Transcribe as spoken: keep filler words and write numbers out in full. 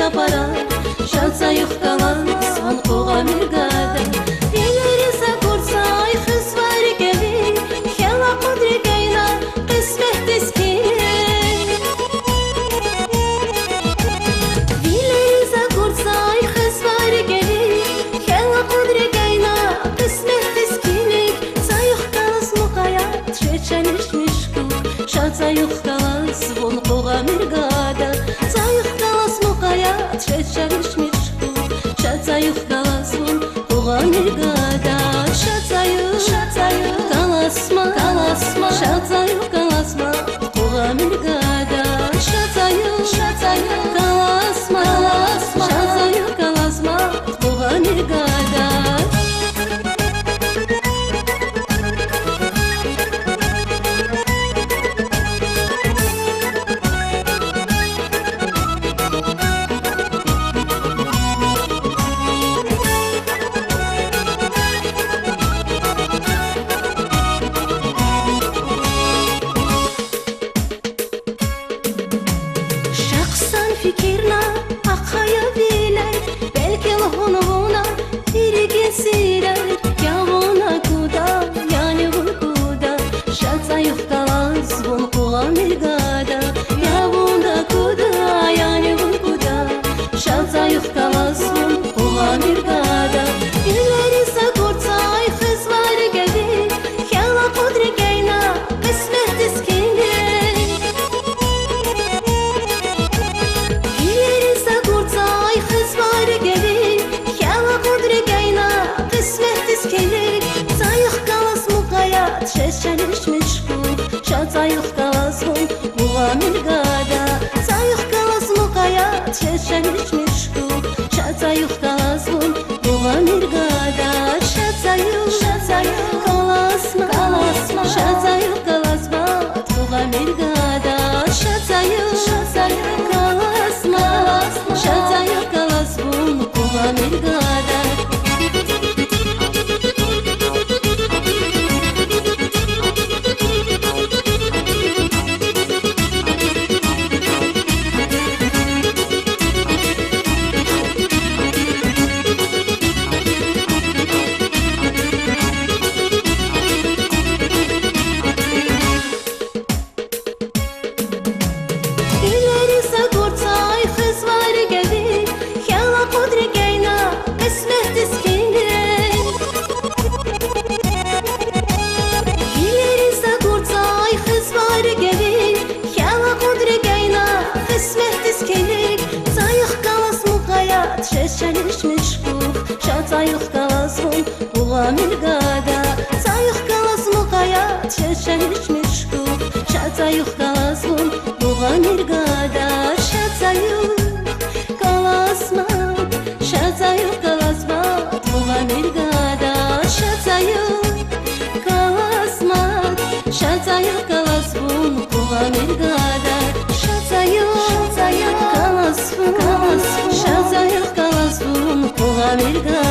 тапара, ша цаюх галаз вун къугъамир гада. Вилериз акурзай хуьзвай рикӀеви, хьайила кьуд рикӀе ина кьисметдиз килиг. Вилериз акурзай хуьзвай рикӀеви, хьайила кьуд рикӀе ина кьисметдиз килиг. Цаюх галаз мукъаят жеч чалишмиш хьухь, ша цаюх галаз вун къугъамир гада. Цаюх галаз мукъаят жеч чалишмиш хьухь, ша цаюх галаз вун къугъамир гада. Ша цаюх, ша цаюх галаз ма, галаз ма, ша цаюх галаз ма къугъамир гада. Ша цаюх, ша цаюх галаз ма, галаз ма, ша цаюх галаз ма къугъамир гада. Ша хъсан фикирна, ахъая вилер, белки лугьун вуна и рикӀин сирер. Я вун акуда, яни вун куда, ша цаюх галаз вун къугъамир гада. Я вун акуда, яни вун куда, ша цаюх галаз вун къугъамир гада. Вилериз акурзай хуьзвай рикӀеви, хьайила кьуд рикӀе ина кьисметдиз килиг. Вилериз акурзай хуьзвай рикӀеви, хьайила кьуд рикӀе ина кьисметдиз килиг. Цаюх галаз мукъаят жеч чалишмиш хьухь, ша цаюх галаз вун къугъамир гада. Цаюх галаз мукъаят жеч чалишмиш хьухь, ша цаюх галаз вун къугъамир гада. Ша цаюх, ша цаюх галаз ма, галаз ма, ша цаюх галаз ма къугъамир гада. Ша цаюх, ша цаюх галаз ма, галаз ма, ша цаюх галаз вун къугъамир гада. Вилериз акурзай хуьзвай рикӀеви, хьайила кьуд рикӀе ина кьисметдиз килиг. Вилериз акурзай хуьзвай рикӀеви, хьайила кьуд рикӀе ина кьисметдиз килиг. Цаюх галаз мукъаят жеч чалишмиш хьухь, ша цаюх галаз вун къугъамир гада. Цаюх галаз мукъаят жеч чалишмиш хьухь, ша цаюх галаз вун къугъамир гада. Ша цаюх галаз ма, ша цаюх галаз ма къугъамир гада. Ша цаюх галаз ма, ша цаюх галаз вун къугъамир гада. Ша цаюх, ша цаюх галаз вун, ша цаюх галаз вун къугъамир гада.